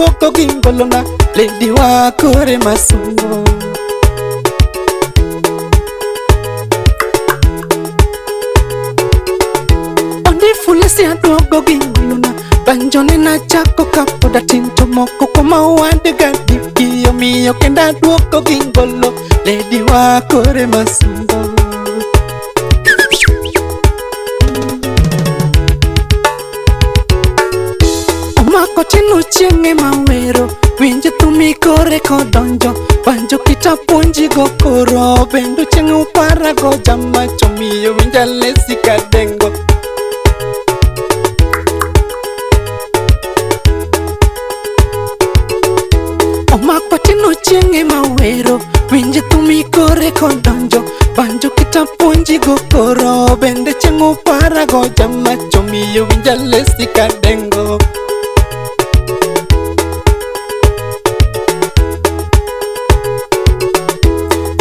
aduogo gi ngolona lady wa kore masungo. Ondifulesi aduogo gi ngolona banjone nachako kapod atin to moko kuoma owadga diki omiyo kendo aduogo gi ngolo lady wa kore masungo. Omako tino chieng' ema wero winj thumi kore kodonjo banjo kitapuonji go koro bendo chieng' uparago jamacho miyo winj Alesi Kadengo. Omako tino chieng' ema wero winj thumi kore kodonjo banjo kitapuonji go koro bende chieng' uparago jamacho miyo winj Alesi Kadengo.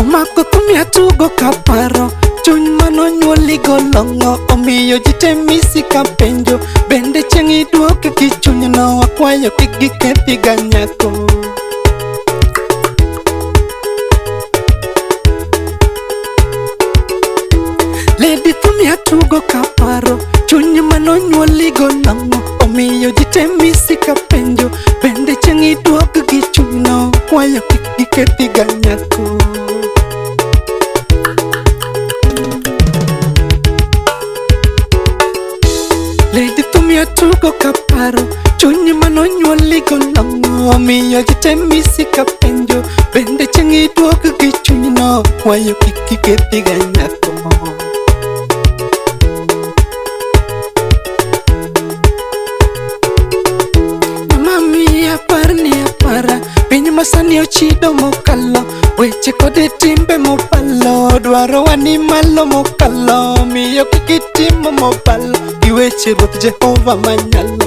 Omako thumi atugo kaparo chuny manonyuoligo long'o omiyo ji te misi kapenjo bende chieng' iduoke gi chunyno akwayo kik gikethi ga nyako. Lady thumi atugo kaparo chuny manonyuoligo long'o omiyo ji te misi kapenjo bende chieng' iduok gi chunyno akwayo kik gikethi ga nyako. Lady thumi atugo kaparo chuny manonyuoligo long'o omiyo ji te misi kapenjo bende chieng' iduok gi chunyno akwayo kik gikethi ga nyako. Mami apar ni apara piny masani ochido mokalo weche kod timbe mobalo dwarowa ni malo mokalo miyo kik itimo mobalo gi weche Ruoth Jehova manyalo.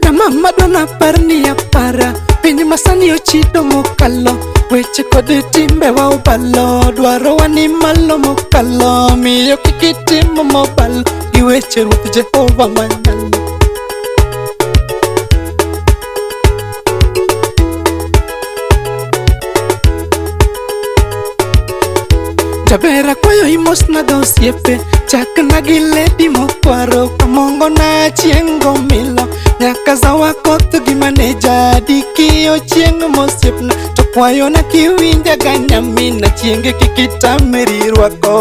Na mama dwana apar ni apara piny masani ochido mokalo weche kod timbe wa obalo dwarowa ni malo mokalo miyo kik itimo mobalo gi weche Ruoth Jehova manyalo. Jaber akwayo imosna ga osiepe chakna gi lady mokwaro kamongo na chieng' gomilo nyaka zawa koth gi maneja dikiyo chieng' mosiepna to kwayona kiwinja ga nyamina chienge kik itamri rwako.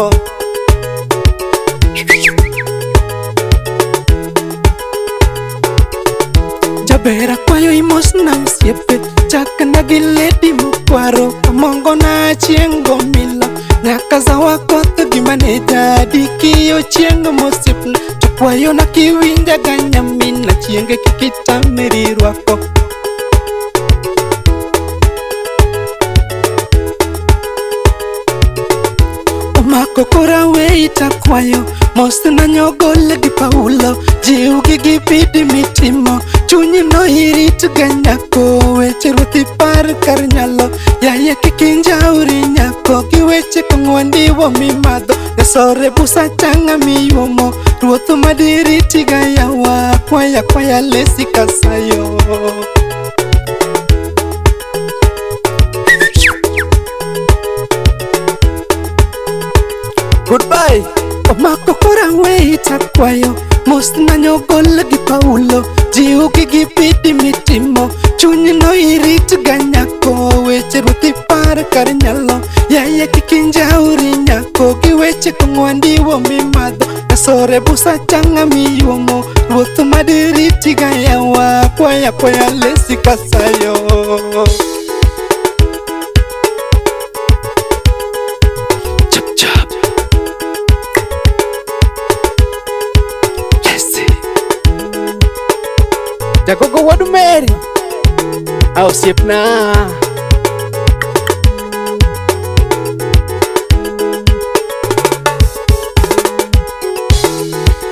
Jaber akwayo imosna osiepe chakna gi lady mokwaro kamongo na chieng' gomilo nyaka zawa koth gi maneja dikiyo chieng' mosiepna to kwayona kiwinja ga nyamina chienge kik itamri rwako. Omako kora wei takwayo mosna nyogol gi Paulo jiwgi gi bidi mitimo chunyi no irit ga nyako weche Ruoth ipar kar nyalo yaye kik injauri nyako gi weche kong'o andiwo mimadho nyasore busa chang'a miyuomo Ruoth madiriti ga yawa kwaya kwaya Lesi Kasayo. Goodbye. Omako kora wei takwayo mosna nyogol gi Paulo jiwgi gi bidi mitimo chuny no irit ga nyako weche Ruoth ipar kar nyalo yaye kik injauri nyako gi weche kong'o andiwo mimadho nyasore busa chang'a miyuomo Ruoth madiriti ga yawa kwaya kwaya Lesi Kasayo. Chap chap. Lesi. Jagogo wuod Mary. A osiepna.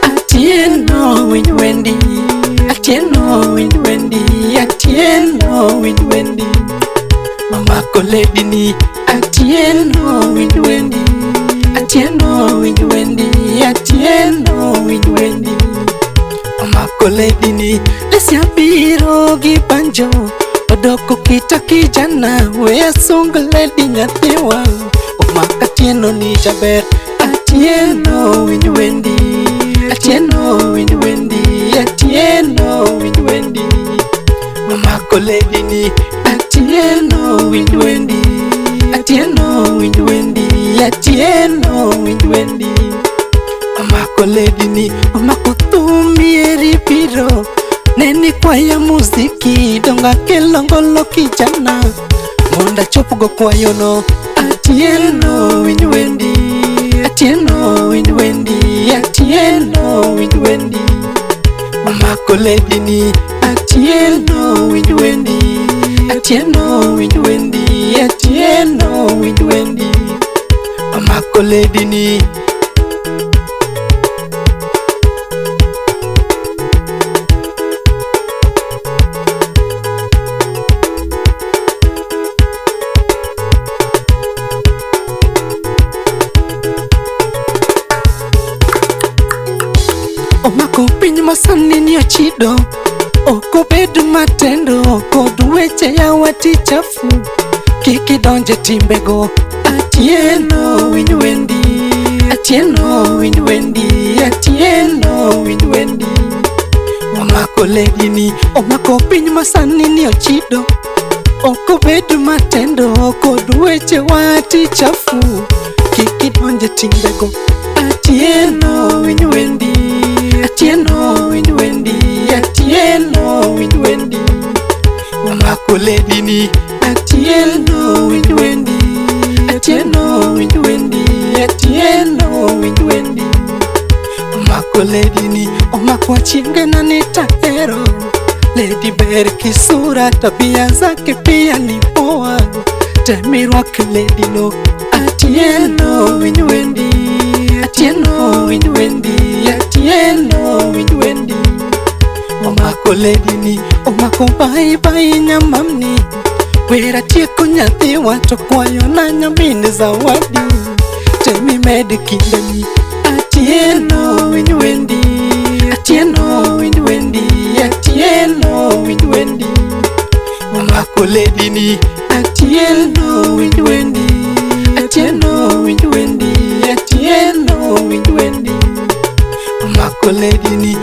Atieno winj wendi, Atieno winj wendi, Atieno winj wendi. Mamako lady ni Atieno winj wendi, Atieno winj wendi, Atieno winj wendi. Omako lady ni Lesia biro gi banjo odoko kita kijana we asung lady nyathiwa. Omako Atieno ni jaber Atieno winj wendi Atieno winj wendi Atieno winj wendi. Omako lady ni Atieno winj wendi Atieno winj wendi Atieno winj wendi. Omako lady ni omako thum eri biro neni kwaya muziki donga kelo ngolo kijana mondo achopgo kwayono. Atieno winj wendi Atieno winj wendi Atieno winj wendi. Omako lady ni Atieno winj wendi Atieno winj wendi Atieno winj wendi. Omako lady ni omako piny masani ni ochido ok obed matendo kod weche yawa tichafu kik idonje timbego. Atieno winj wendi Atieno winj wendi Atieno winj wendi. Omako lady ni omako piny masani ni ochido ok obed matendo kod weche wa tichafu kik idonje timbego. Atieno winj wendi Atieno winj wendi Atieno winj wendi. Omako lady ni Atieno winj wendi Atieno winj wendi Atieno winj wendi. Omako lady ni omako achienge na nitahero lady ber kisura tabia zake pia ni poa temirwak lady no. Atieno winj wendi Atieno winj wendi Atieno winj wendi. Omako lady ni omako bai bai nyamamni wera tieko nyathiwa to kwayo na nyamin zawadi temi med kindeni. Atieno winj wendi Atieno winj wendi Atieno winj wendi. Omako lady ni Atieno winj wendi Atieno winj wendi Atieno winj wendi. Omako lady ni